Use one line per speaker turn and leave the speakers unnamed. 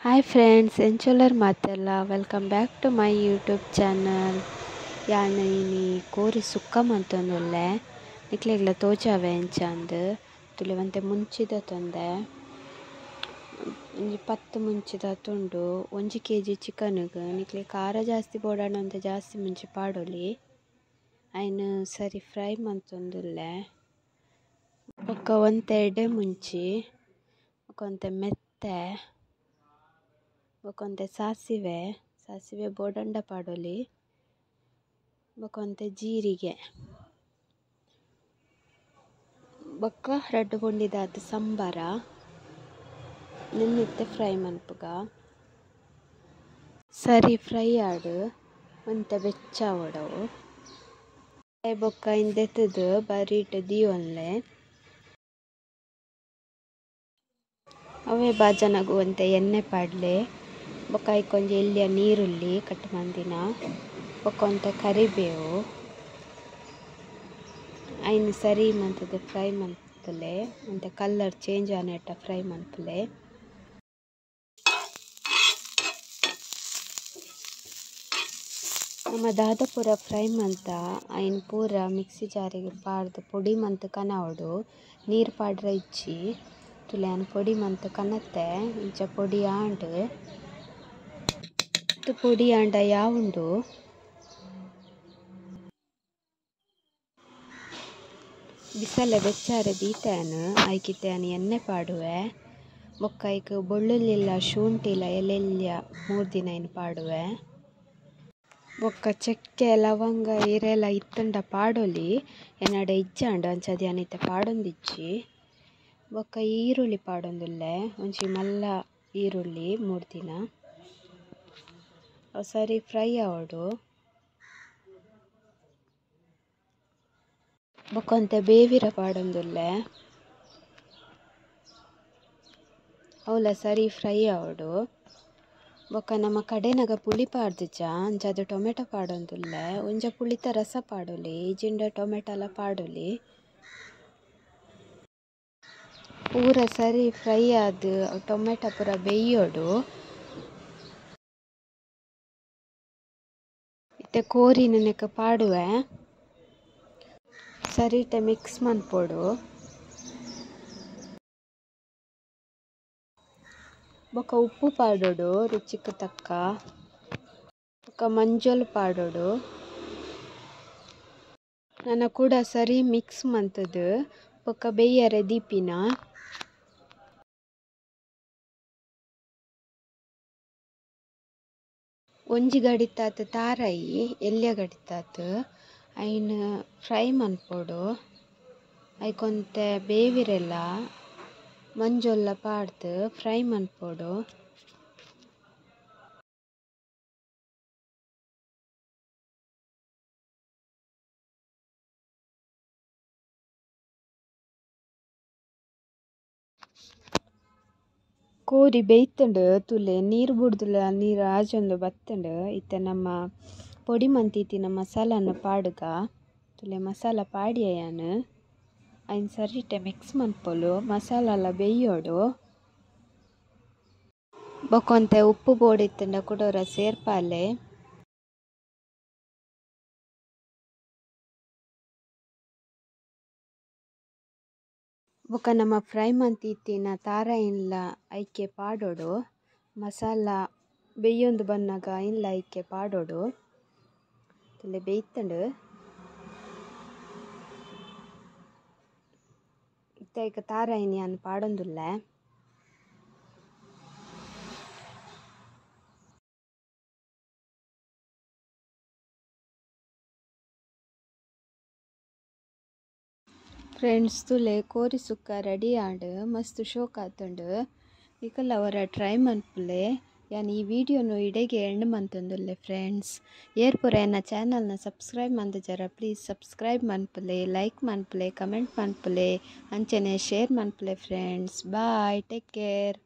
Hi friends, ಎಂಚೋಲರ್ ಮಾತೆಲ್ಲ welcome back to my YouTube channel. ಯಾನ್ ಇನಿ ಕೋರಿ ಸುಕ್ಕ ಮಂತೊಂದುಲ್ಲೆ ನಿಕ್ಲೆಗ್ಲ ತೋಜಾವೆ ಎಂಚ ಅಂದ್ ತುಲೆ ಒಂತೆ ಮುಂಚಿದ ತೊಂದೆ ಒಂಜಿ 10 ಮುಂಚಿದ ತುಂಡು 1 ಕೆಜಿ ಚಿಕನ್ಗ್ ನಿಕ್ಲೆ ಖಾರ ಜಾಸ್ತಿ ಬೋಡಾಂಡ ಒಂತೆ ಜಾಸ್ತಿ ಮುಂಚಿ ಪಾಡೊಲಿ. ಐನ್ ಸರಿ ಫ್ರೈ ಮಂತೊಂದುಲ್ಲೆ ಬೊಕ್ಕ ಒಂತೆ ಎಡೆ ಮುಂಚಿ ಬೊಕ್ಕ ಒಂತೆ ಮೆತ್ತೆ ಬೊಕ್ಕ ಒಂತೆ ಸಾಸಿವೆ ಸಾಸಿವೆ ಬೋಡಂಡ ಪಾಡೊಲಿ ಬೊಕ್ಕ ಒಂತೆ ಜೀರಿಗೆ ಬೊಕ್ಕ ರಡ್ಡ್ ಪುಂಡಿದಾತ್ ಸಂಬರ ನೆನ್ನಿತ್ತೆ ಫ್ರೈ ಮನ್ಪುಗ. ಸರಿ ಫ್ರೈ ಆಡ್ ಒಂತೆ ಬೆಚ್ಚ ಆವೊಡವು ಬೊಕ್ಕ ಇಂದೆತುದು ಬರಿಟ್ ದೀವೊನ್ಲೆ. ಅವೇ ಬಾಜನಗ್ ಒಂತೆ ಎಣ್ಣೆ ಪಾಡ್ಲೆ ಬೊಕ್ಕ ಐಕ್ ಒಂಜಿ ಎಲ್ಯ ನೀರುಳ್ಳಿ ಕಟ್ ಮಂದಿನ ಬೊಕ್ಕ ಒಂತೆ ಕರಿಬೇವು ಐನ್ ಸರಿ ಮಂತುದು ಫ್ರೈ ಮನ್ಪುಲೆ ಒಂತೆ ಕಲರ್ ಚೇಂಜ್ ಆನೆಟ ಫ್ರೈ ಮನ್ಪುಲೆ. ನಮ ದಾದ ಪೂರ ಫ್ರೈ ಮಂತ ಐನ್ ಪೂರ ಮಿಕ್ಸಿ ಜಾರಿಗೆ ಪಾಡ್ದು ಪೊಡಿ ಮಂತ್ ಕನವೊಡು, ನೀರು ಪಾಡ್ರೆ ಇಜ್ಜಿ. ತುಲೆ ಯಾನ್ ಪೊಡಿ ಮಂತ್ ಕನತೆ ಇಂಚ ಪೊಡಿ ಆಂಡ್ ಪೊಡಿ ಆಂಡ ಯಾವುಂಡು. ಬಿಸಲೆ ಬೆಚ್ಚಾರೆ ದೀತೆನ್ ಐಕಿತ್ತೆ ಯಾನ್ ಎಣ್ಣೆ ಪಾಡುವೆ ಬೊಕ್ಕ ಐಕ್ ಬೊಳ್ಳುಳ್ಳಿಲ ಶುಂಠಿಲ ಎಲ್ಲೆಲ್ಯ ಮೂರ್ದಿನ ಐನ್ ಪಾಡುವೆ ಬೊಕ್ಕ ಚಕ್ಕೆ ಲವಂಗ ಇರೆಲ ಇತ್ತುಂಡ ಪಾಡೊಲಿ, ಎನ್ನಡ ಇಜ್ಜಾಂಡ್ ಅಂಚಾದ್ ಯಾನ್ ಇತ್ತೆ ಪಾಡೊಂದಿಜ್ಜಿ. ಬೊಕ್ಕ ಈರುಳ್ಳಿ ಪಾಡೊಂದುಲ್ಲೆ ಒಂಜಿ ಮಲ್ಲ ಈರುಳ್ಳಿ ಮೂರ್ದಿನ ಅವು ಸರಿ ಫ್ರೈ ಆವೊಡು. ಬೊಕ್ಕ ಒಂತೆ ಬೇವಿರ ಪಾಡೊಂದುಲ್ಲೆ ಅವುಲ ಸರಿ ಫ್ರೈ ಆವೊಡು. ಬೊಕ್ಕ ನಮ ಕಡೆನಗ ಪುಳಿ ಪಾಡ್ದಿಜ ಅಂಚಾದ್ ಟೊಮೆಟೊ ಪಾಡೊಂದುಲ್ಲೆ, ಒಂಜ ಪುಳಿತ ರಸ ಪಾಡೊಲಿ ಇಜಿಂಡ ಟೊಮೆಟೊಲ ಪಾಡೊಲಿ. ಪೂರ ಸರಿ ಫ್ರೈ ಆದ್ ಟೊಮೆಟೊ ಪೂರ ಬೇಯೋಡು. ಇತ್ತೆ ಕೋರಿನ್ ನೆಕ್ ಪಾಡುವೆ ಸರಿಟೆ ಮಿಕ್ಸ್ ಮನ್ಪೊಡು. ಬೊಕ್ಕ ಉಪ್ಪು ಪಾಡೊಡು ರುಚಿಕ್ ತಕ್ಕ ಬೊಕ್ಕ ಮಂಜೊಲ್ ಪಾಡೊಡು. ನನ ಕೂಡ ಸರಿ ಮಿಕ್ಸ್ ಮಂತುದು ಬೊಕ್ಕ ಬೇಯರೆ ದೀಪಿನ. ಒಂಜಿ ಗಡಿತಾತ್ ತಾರಾಯಿ ಎಲ್ಯ ಗಡಿತಾತ್ ಐನ್ ಫ್ರೈ ಮನ್ಪೊಡು. ಐಕೊಂತೆ ಬೇವಿರೆಲ ಮಂಜೊಲ್ಲ ಪಾಡ್ದು ಫ್ರೈ ಮನ್ಪೊಡು. ಕೋರಿ ಬೇಯ್ತುಂಡು ತುಲೆ ನೀರು ಬುಡ್ದುಲ ನೀರು ಆಜೊಂದು ಬತ್ತುಂಡು. ಇತ್ತೆ ನಮ್ಮ ಪೊಡಿ ಮಂತಿತ್ತಿನ ಮಸಾಲನ್ ಪಾಡುಗ ತುಲೆ ಮಸಾಲ ಪಾಡಿಯ ಯಾನ್ ಐನ್ ಸರಿಟೆ ಮಿಕ್ಸ್ ಮನ್ಪೊಲು ಮಸಾಲಲ ಬೇಯೋಡು. ಬೊಕ್ಕ ಒಂತೆ ಉಪ್ಪು ಬೋಡಿತ್ತುಂಡ ಕುಡೊರ ಸೇರ್ಪಾಲೆ. ಬೊಕ್ಕ ನಮ್ಮ ಫ್ರೈ ಮಂತಿತ್ತಿನ ತಾರಾಯಿನ್ಲ ಐಕೆ ಪಾಡೊಡು, ಮಸಾಲ ಬೇಯೊಂದು ಬನ್ನಗ ಐನ್ಲ ಐಕೆ ಪಾಡೊಡು. ತುಲೆ ಬೇಯ್ತುಂಡು ಇತ್ತೆ ಐಕ್ ತಾರಾಯಿನ್ ಯಾನ್ ಪಾಡೊಂದುಲ್ಲೆ. ಫ್ರೆಂಡ್ಸ್ ತುಲೆ ಕೋರಿ ಸುಕ್ಕ ರೆಡಿ ಆಂಡ್ ಮಸ್ತ್ ಶೋಕ್ ಆತುಂಡು. ನಿಕುಲ ಒರ ಟ್ರೈ ಮನ್ಪುಲೆ. ಯಾನ್ ಈ ವಿಡಿಯೋನು ಇಡೆಗೆ ಎಂಡ್ ಮಂತೊಂದುಲ್ಲೆ ಫ್ರೆಂಡ್ಸ್. ಏರ್ ಪೂರ ಎನ್ನ ಚಾನಲ್ನ ಸಬ್ಸ್ಕ್ರೈಬ್ ಮಂತುಜರ ಪ್ಲೀಸ್ ಸಬ್ಸ್ಕ್ರೈಬ್ ಮನ್ಪುಲೆ, ಲೈಕ್ ಮನ್ಪುಲೆ, ಕಮೆಂಟ್ ಮನ್ಪುಲೆ, ಅಂಚನೆ ಶೇರ್ ಮನ್ಪುಲೆ ಫ್ರೆಂಡ್ಸ್. Bye, take care.